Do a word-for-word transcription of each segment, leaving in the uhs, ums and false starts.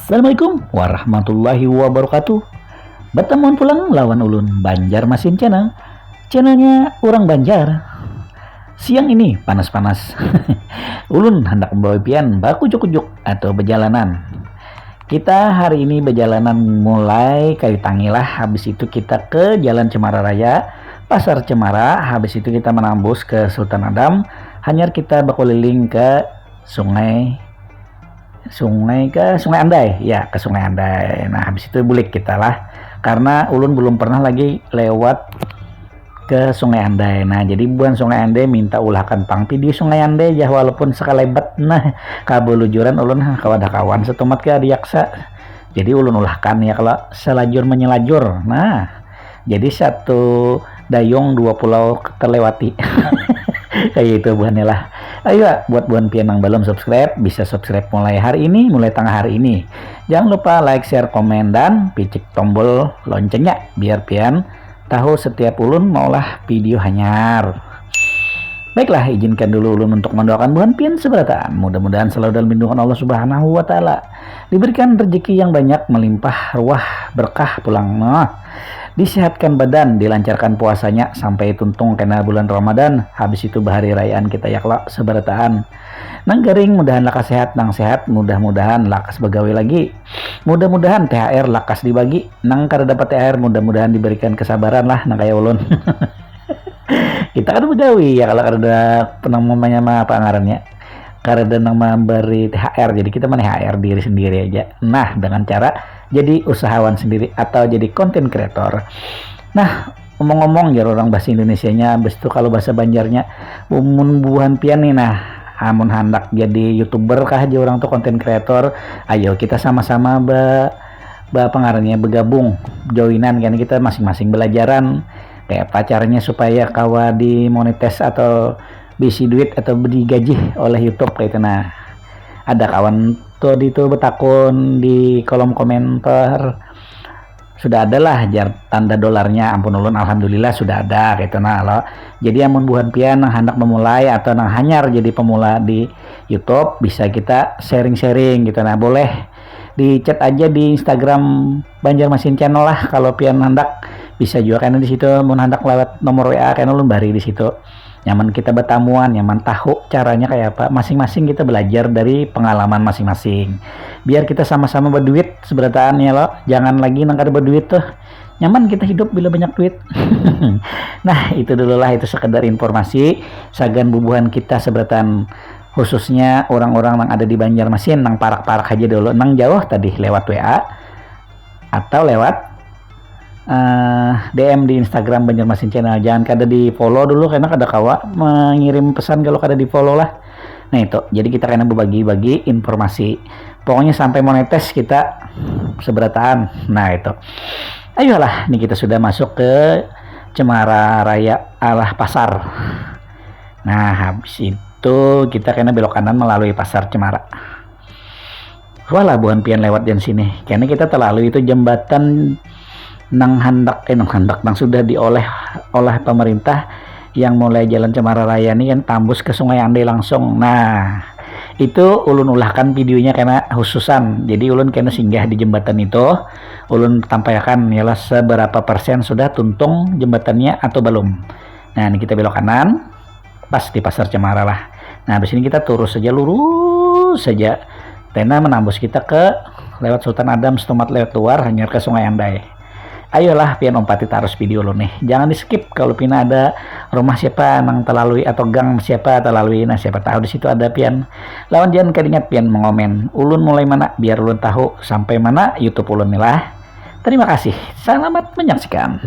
Assalamualaikum warahmatullahi wabarakatuh. Bertemuan pulang lawan ulun Banjar Masin Channel. Channelnya orang Banjar. Siang ini panas-panas. Ulun hendak membawa pian bakujuk-kujuk atau berjalanan. Kita hari ini berjalanan mulai Kayu Tangi lah, habis itu kita ke Jalan Cemara Raya, Pasar Cemara, habis itu kita menambus ke Sultan Adam, hanyar kita berkeliling ke sungai sungai ke Sungai Andai, ya, ke Sungai Andai. Nah, habis itu bulik kita lah, karena ulun belum pernah lagi lewat ke Sungai Andai. Nah, jadi buhan Sungai Andai minta ulahkan pang video Sungai Andai, ya, walaupun sekelebat. Nah, kabelujuran ulun, ha, kawa ada kawan setumat ke diaksa. Jadi ulun ulahkan, ya, kalau selajur menyelajur. Nah, jadi satu dayung dua pulau terlewati. Kayak itu buhannya lah. Ayo, buat buhan pian yang belum subscribe, bisa subscribe mulai hari ini, mulai tengah hari ini. Jangan lupa like, share, komen, dan picik tombol loncengnya biar pian tahu setiap ulun maulah video hanyar. Baiklah, izinkan dulu ulun untuk mendoakan buhan pian seberataan. Mudah-mudahan selalu dalam lindungan Allah Subhanahu wa Ta'ala. Diberikan rezeki yang banyak, melimpah ruah, berkah pulang. Nah, disehatkan badan, dilancarkan puasanya sampai tuntung kena bulan Ramadan. Habis itu bahari rayaan kita ya kelak seberataan. Nang garing mudahan lakas sehat, nang sehat mudah-mudahan lakas begawi lagi. Mudah-mudahan T H R lakas dibagi. Nang kada dapat T H R mudah-mudahan diberikan kesabaran lah, nang kaya ulun. Kita kan begawi ya, kalau kada pernah mamanya apa ngarannya, kada nang memberi T H R, jadi kita men-T H R diri sendiri aja. Nah, dengan cara jadi usahawan sendiri atau jadi content creator. Nah, ngomong-ngomong, jar orang bahasa Indonesianya, habis itu kalau bahasa Banjarnya, mun buhan pian nih, nah, amun handak jadi youtuber kah, aja orang tuh content creator, ayo kita sama-sama be, be apa ngarannya, bergabung, joinan kan, kita masing-masing belajaran kayak apa caranya supaya kawa dimonetis atau bisi duit atau digaji oleh YouTube kayak itu. Nah, ada kawan tuh di itu betakun di kolom komentar, sudah ada lah jar tanda dolarnya. Ampun ulun, alhamdulillah sudah ada gitu. Nah, lo, jadi amun buhan pian yang hendak memulai atau yang hanyar jadi pemula di YouTube, bisa kita sharing-sharing gitu. Nah, boleh di chat aja di Instagram Banjarmasin Channel lah kalau pian hendak. Bisa juga kena di situ, mun hendak lewat nomor W A kena ulun bari di situ. Nyaman kita bertamuan, nyaman tahu caranya kayak apa. Masing-masing kita belajar dari pengalaman masing-masing. Biar kita sama-sama berduit seberataan ya lo. Jangan lagi nang kada berduit tuh. Nyaman kita hidup bila banyak duit. Nah, itu dulu lah, itu sekedar informasi. Sagan bubuhan kita seberataan, khususnya orang-orang yang ada di Banjarmasin, nang parak-parak aja dulu. Nang jauh tadi lewat W A atau lewat uh, D M di Instagram Banjarmasin Channel. Jangan kada di follow dulu karena kada kawa mengirim pesan kalau kada di follow lah. Nah itu, jadi kita kena berbagi-bagi informasi. Pokoknya sampai monetes kita seberataan. Nah itu. Ayolah, ini kita sudah masuk ke Cemara Raya alah pasar. Nah habis itu kita kena belok kanan melalui pasar Cemara. Walah buhan pian lewat jan sini. Karena kita terlalu itu jembatan nang handak eh nang handak nang sudah diolah oleh pemerintah yang mulai jalan Cemara Raya ini kan tambus ke Sungai Andai langsung. Nah, itu ulun ulahkan videonya karena khususan. Jadi ulun kena singgah di jembatan itu, ulun tampaikan ialah seberapa persen sudah tuntung jembatannya atau belum. Nah, ini kita belok kanan pas di pasar Cemara lah. Nah, habis ini kita terus saja lurus saja. Tena menambus kita ke lewat Sultan Adam setumat lewat luar hanyar ke Sungai Andai. Ayolah pian umpati tarus video lo nih. Jangan di skip kalau pina ada rumah siapa nang terlalui atau gang siapa terlalui. Nah siapa tahu di situ ada pian. Lawan jangan keringat pian mengomen. Ulun mulai mana biar ulun tahu sampai mana YouTube ulun nih lah. Terima kasih, selamat menyaksikan.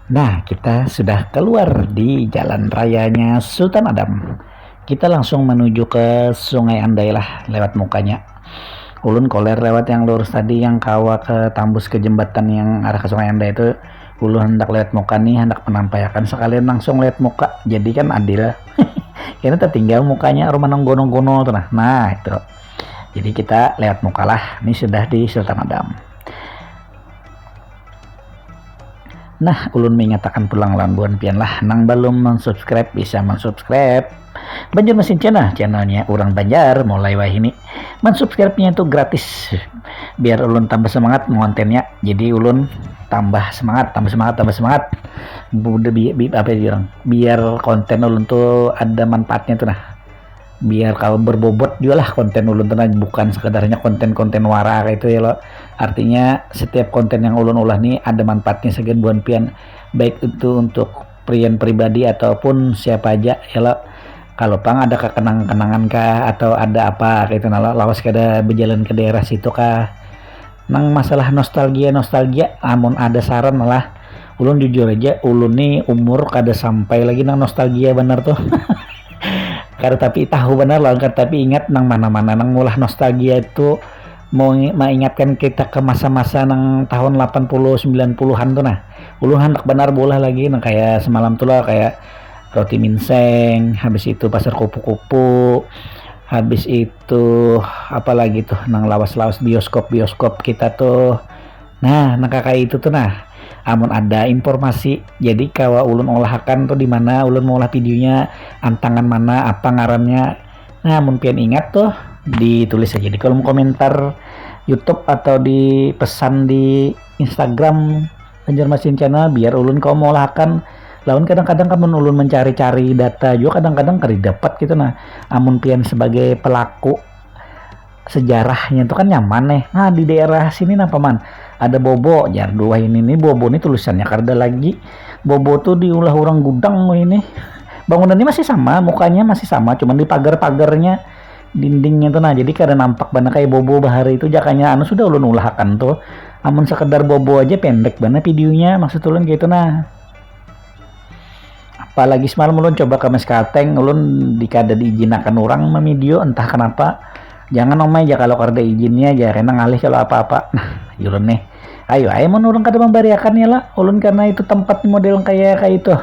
Nah, kita sudah keluar di jalan rayanya Sultan Adam. Kita langsung menuju ke Sungai Andai lah, lewat mukanya. Ulun koler lewat yang lurus tadi, yang kawa ke tambus ke jembatan yang arah ke Sungai Andai itu. Ulun hendak lewat muka nih, hendak menampaiakan, sekalian langsung lewat muka. Jadi kan adil. Ini tertinggal mukanya rumah nang gunung-gunung tuh nah. Nah, itu. Jadi kita lewat muka lah. Ini sudah di Sultan Adam. Nah, ulun mengatakan pulang lawan buhan pian lah, nang belum mensubscribe bisa mensubscribe Banjarmasin Channel, channelnya orang Banjar mulai wahini. Mensubscribe-nya itu gratis, biar ulun tambah semangat ngontennya. Jadi ulun tambah semangat, tambah semangat, tambah semangat. Bude bi, bi, apa ya orang? Biar konten ulun tuh ada manfaatnya tuh nah. Biar kalau berbobot juga lah konten ulun tuh nah, bukan sekedarnya konten-konten wara kayak itu ya lo. Artinya setiap konten yang ulun ulah nih ada manfaatnya segan buhan pian, baik itu untuk pian pribadi ataupun siapa aja ya lo. Kalau pang ada kekenang-kenangan kah atau ada apa kayak itu nah lo, lawas kada berjalan ke daerah situ kah. Nang masalah nostalgia nostalgia, amun ada saran lah, ulun jujur aja, ulun nih umur kada sampai lagi nang nostalgia benar tuh. Kada tapi tahu benar lah, kada tapi ingat nang mana-mana nang mulah nostalgia itu mau maingatkan kita ke masa-masa nang tahun delapan puluh sembilan puluhan tuh nah. Ulun handak benar bola lagi nang kayak semalam tuh lah, kayak roti minseng, habis itu pasar kupu-kupu, habis itu apalagi tuh nang lawas-lawas bioskop-bioskop kita tuh. Nah, nang kayak itu tuh nah. Amun ada informasi, jadi kawa ulun olahakan tuh di mana ulun mau olah videonya, antangan mana, apa ngarannya. Nah, amun pian ingat tuh ditulis aja di kolom komentar YouTube atau di pesan di Instagram Banjarmasin Channel, biar ulun kawa meulahakan. Lawan kadang-kadang amun ulun mencari-cari data jua kadang-kadang kada dapat gitu nah. Amun pian sebagai pelaku sejarahnya itu kan nyaman nih. Nah, di daerah sini napa man? Ada Bobo, jar dua ini nih. Bobo nih tulisannya kada lagi. Bobo tuh diulah orang gudang ini. Bangunan ini masih sama, mukanya masih sama, cuman di pagar-pagarnya, dindingnya tuh nah, jadi kada nampak banget kayak Bobo bahari itu. Jakanya anu sudah ulun ulahakan tuh. Amun sekedar Bobo aja pendek banget videonya, maksud ulun gitu nah. Apalagi semalam ulun coba ke Meskateng, ulun dikada diizinakan orang memidio, entah kenapa. Jangan omai aja kalau kada izinnya aja, karena ngalih kalau apa-apa. Nah, ulun nih. Ayo, ayo mun orang kada membariakannya lah. Ulun karena itu tempat model kayak kayak itu.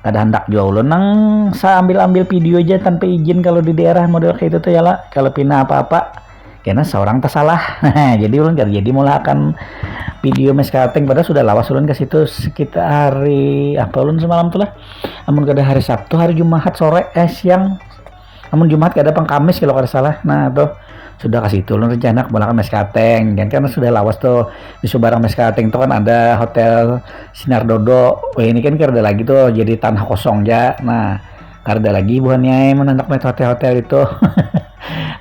Kada hendak jua ulun nang sambil-ambil video aja tanpa izin kalau di daerah model kayak itu tuh ya lah. Kalau pina apa-apa, kena seorang tersalah. Jadi ulun kada jadi mulakan video Meskateng, padahal sudah lawas ulun ke situ sekitar hari apa ulun semalam tuh lah. Amun kada hari Sabtu, hari Jumat sore, eh siang. Amun Jumat kada pang Kamis kalau kada salah. Nah, tuh sudah ke situ ulun rencana ke belakang Meskateng. Kan, kan sudah lawas tuh di seberang Meskateng tuh kan ada hotel Sinar Dodo. Wah, ini kan kada lagi tuh jadi tanah kosong aja. Nah, kada lagi buhannya mun anak met hotel-hotel itu.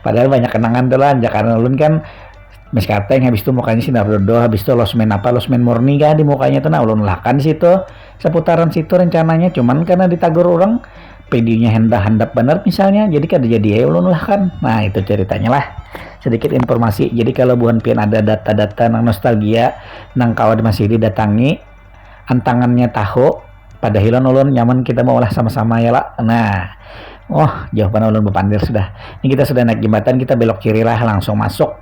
Padahal banyak kenangan tuh lah, karena ulun kan Meskateng, habis itu mukanya Sinar Dodo, habis itu losmen apa, losmen Murni kan di mukanya tuh. Nah, ulun lakan situ, seputaran situ rencananya, cuman karena ditagur orang videonya handap-handap bener misalnya, jadi kada jadi ya ulun ulahkan. Nah, itu ceritanya lah, sedikit informasi. Jadi kalau buhan pian ada data-data nang nostalgia nang kawan masih didatangi, antangannya tahu, pada hilon ulun nyaman kita mau olah sama-sama ya lah. Nah, oh, jauh mana ulun berpandir sudah. Ini kita sudah naik jembatan, kita belok kiri lah, langsung masuk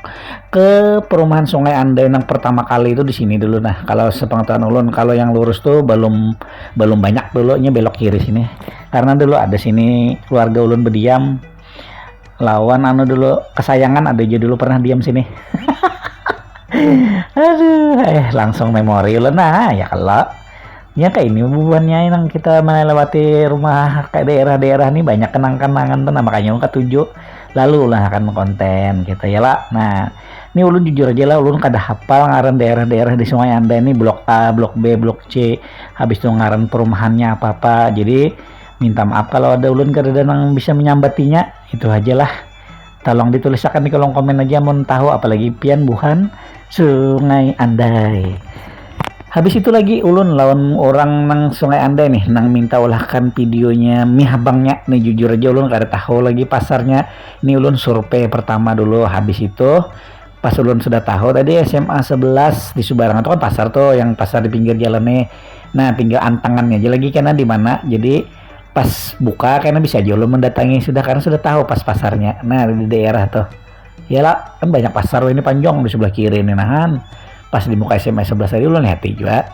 ke perumahan Sungai Andai yang pertama kali itu di sini dulu. Nah, kalau sepengetahuan ulun, kalau yang lurus tuh belum belum banyak dulunya belok kiri sini. Karena dulu ada sini keluarga ulun berdiam. Lawan anu dulu kesayangan ada aja dulu pernah diam sini. Aduh, eh langsung memori ulun nah, ya kalau. Ya kayak ini bubuhannya nang kita melewati rumah kayak daerah-daerah nih banyak kenang-kenangan tuh, nah makanya ulun katuju lalu lah akan konten kita ya lah. Nah, ini ulun jujur aja lah, ulun kada hafal ngaran daerah-daerah di Sungai Andai ini, blok A, blok B, blok C, habis itu ngaran perumahannya apa-apa. Jadi minta maaf kalau ada ulun kada ada nang bisa menyambatinya, itu aja lah. Tolong ditulisakan di kolom komen aja mun tahu, apalagi pian buhan Sungai Andai. Habis itu lagi ulun lawan orang nang Sungai Andai nih, nang minta ulahkan videonya mie habangnya nih. Jujur aja ulun kada tahu lagi pasarnya. Ini ulun survei pertama dulu, habis itu pas ulun sudah tahu tadi S M A sebelas di Subarang itu kan pasar tuh, yang pasar di pinggir jalan nih. Nah, tinggal antangannya aja lagi kena di mana. Jadi pas buka kena bisa aja ulun mendatangi sudah, karena sudah tahu pas pasarnya. Nah, di daerah tuh. Ya lah, kan banyak pasar ini panjang di sebelah kiri ini nahan. Pas di muka S M A sebelas tadi ulun lihat juga.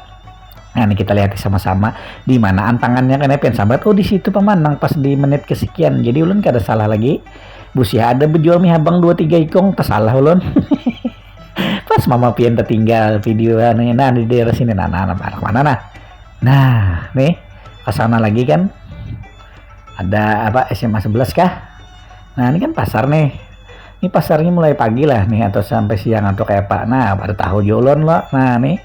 Nah, ini kita lihat sama-sama di mana antangannya kena pian sambat. Oh, di situ paman nang pas di menit kesekian. Jadi ulun kada salah lagi. Busia ada berjual mie habang dua tiga ikong, tersalah ulun. Pas mama pian tertinggal video anu, nah di daerah sini nah, nah, nah, arah mana nah. Nah, nih ke sana lagi kan. Ada apa, S M A sebelas kah? Nah, ini kan pasar nih. Ini pasarnya mulai pagi lah nih atau sampai siang atau kayak apa. Nah, pada tahu jualan lo. Nah, nih.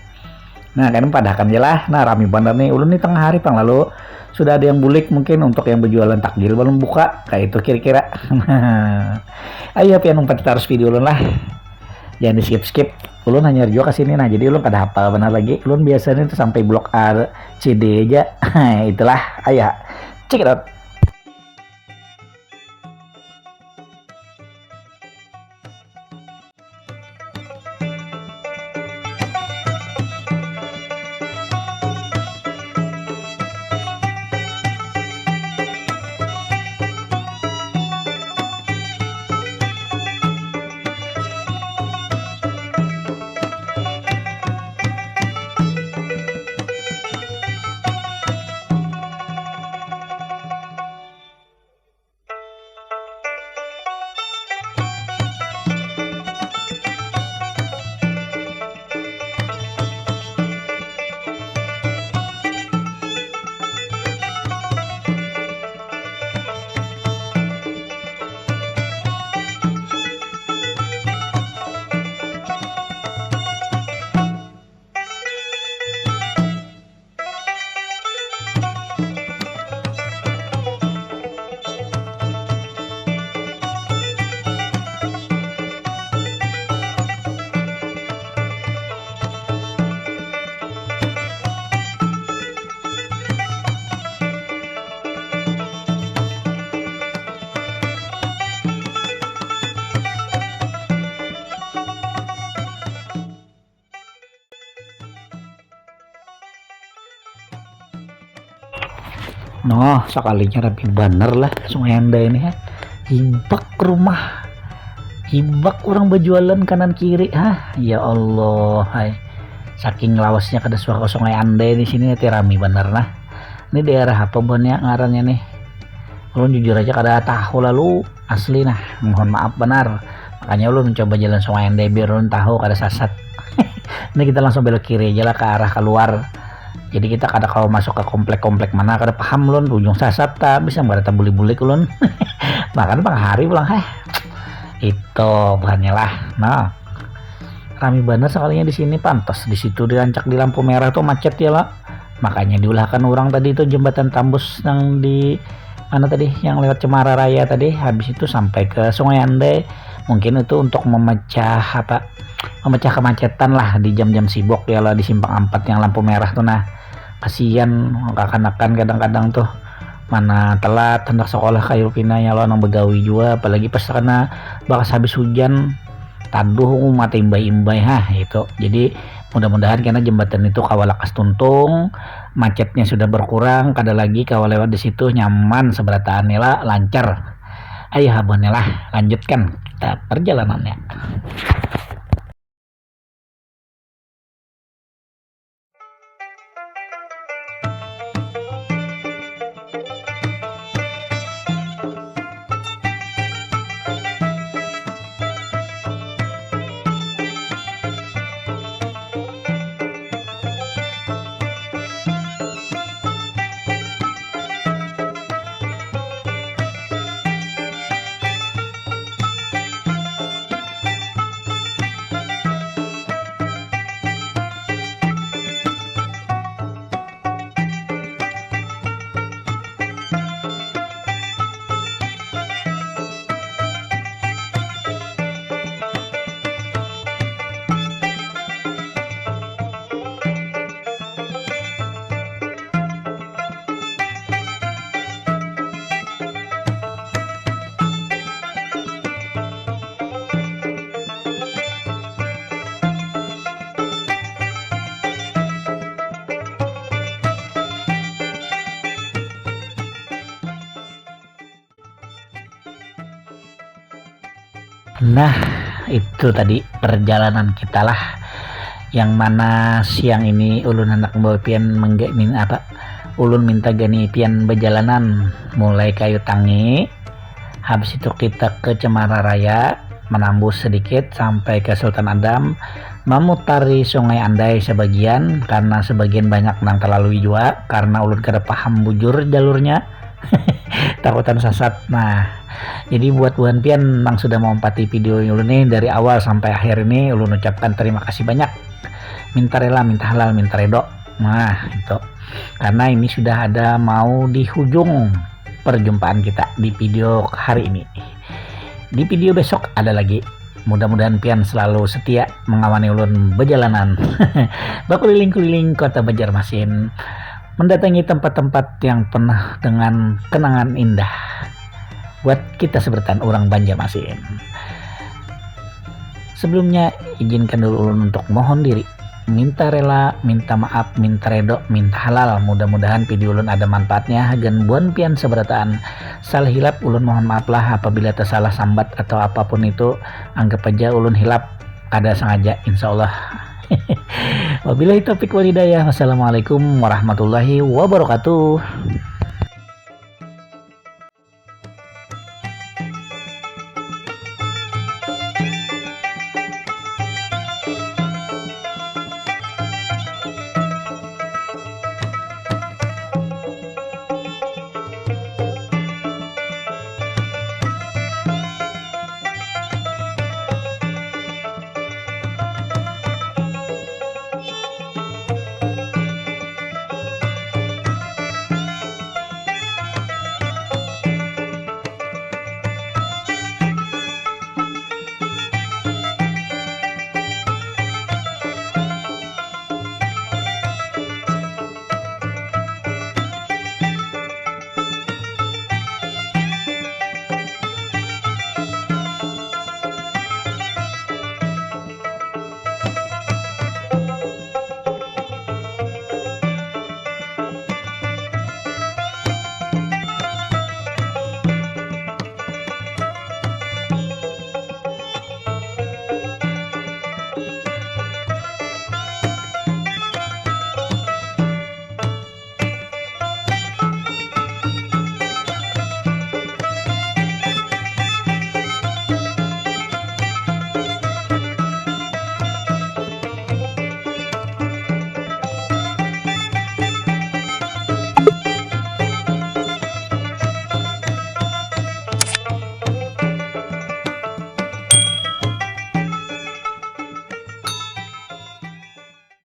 Nah, kan padahakan aja lah. Nah, rame banget nih. Ulun nih tengah hari pang lalu sudah ada yang bulik mungkin untuk yang berjualan takjil belum buka. Kayak itu kira-kira. Ayo pian umpat terus video ulun lah. Jangan di skip-skip. Ulun hanya juga ke sini nah, jadi ulun kada hafal benar lagi. Ulun biasanya tuh sampai blok A, C, D aja. Itulah, ayo. Check it out. Noh, sakalinya rapi banar lah Sungai Andai ini, ha. Hibak rumah. Hibak orang berjualan kanan kiri, ha. Ya Allah, hai. Saking lawasnya kada suah ke Sungai Andai di sini, hati rami banar nah. Ini daerah apa buhannya ngarannya nih? Ulun jujur aja kada tahu lalu asli nah. Mohon maaf benar. Makanya ulun mencoba jalan Sungai Andai biar ulun tahu kada sasat. Ini kita langsung belok kiri aja lah ke arah keluar. Jadi kita kada kalau masuk ke komplek-komplek mana, kada paham ulun, ujung sasat ta bisa kada tabuli-bulik ulun. Makan pang hari pulang, heh. Itu buhannya lah. Nah, rami banar sekalinya di sini, pantas di situ dirancak di lampu merah tuh macet ya lah. Makanya diulahkan orang tadi itu jembatan tambus yang di mana tadi, yang lewat Cemara Raya tadi, habis itu sampai ke Sungai Andai. Mungkin itu untuk memecah apa, memecah kemacetan lah di jam-jam sibuk ya lah, di simpang empat yang lampu merah tuh nah. Kasihan kakanakan kadang-kadang tuh mana telat hendak sekolah kayu pina ya lo nang begawi jua, apalagi pas kena bakas habis hujan, taduh mata imbai-imbai ha itu. Jadi mudah-mudahan kena jembatan itu kawa lakas tuntung, macetnya sudah berkurang, kada lagi kawa lewat di situ, nyaman seberataan nila, lancar. Ayo habun lah, lanjutkan kita perjalanannya. Nah, itu tadi perjalanan kita lah. Yang mana siang ini ulun hendak membawa pian mengge min apa ulun minta gani pian berjalanan mulai kayu tangi, habis itu kita ke Cemara Raya, menambus sedikit sampai ke Sultan Adam, memutari Sungai Andai sebagian karena sebagian banyak nang terlalui juga karena ulun kada paham bujur jalurnya. Takutan sasat. Nah, jadi buat buhan pian nang sudah mengompati video ulun nih dari awal sampai akhir ini, ulun ucapkan terima kasih banyak. Minta rela, minta halal, minta redo. Nah, itu. Karena ini sudah ada mau di hujung perjumpaan kita di video hari ini. Di video besok ada lagi. Mudah-mudahan pian selalu setia mengawani ulun berjalanan berkeliling-keliling kota Banjarmasin, mendatangi tempat-tempat yang penuh dengan kenangan indah buat kita sebutan orang Banjarmasin. Sebelumnya, izinkan dulu ulun untuk mohon diri, minta rela, minta maaf, minta redo, minta halal. Mudah-mudahan video ulun ada manfaatnya hagan buan pian seberataan. Salah hilap ulun mohon maaf lah apabila tersalah sambat atau apapun itu, anggap aja ulun hilap, kada sengaja, insya Allah. Wabillahi taufiq wal hidayah. Wassalamualaikum warahmatullahi wabarakatuh.